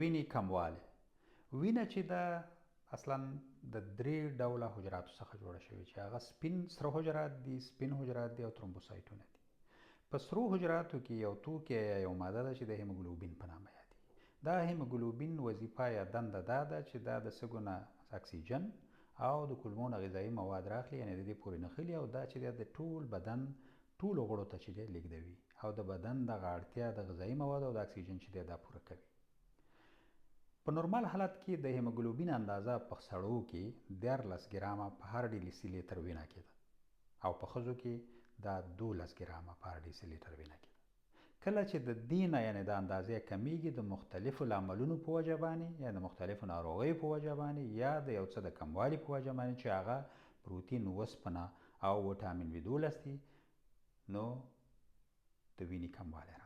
وینې کموالی. وینه چې ده اصلا د درې ډوله حجراتو څخه جوړه شوې، چې هغه سپین سره حجرات دي، سپین حجرات دي او ترومبوسایټونه دي. په سرو حجراتو کې یو توکی یا یو ماده ده چې د هیموګلوبین په نامه یادېږي. دا هیموګلوبین وظیفه یا دنده دا ده چې دا د سږو نه اکسیجن او د کولمو نه غذایي مواد راخلي، یعنې د دې پورې نښلي، او دا چې دی د ټول بدن ټولو غړو ته چې دی لېږدوي، او د بدن دغه اړتیا د غذایي موادو او د اکسیجن چې دی دا پوره کوي. په نورمال حالت کې د هیموګلوبین اندازه په سړو کې 13 ګرامه په هر ډیسي لیتر وینه کې ده، او په ښځو کې دا 12 ګرامه په هر ډیسي لیتر وینه کې ده. کله چې د دې نه یعنې د اندازې کمیږي د مختلفو لاملونو په وجه باندې، یا د مختلفو ناروغیو په وجه باندې، یا د یو څه د کموالي په وجه باندې چې هغه پروتین، وسپنه او وټامین بي 12 دي، نو د وینې کموالی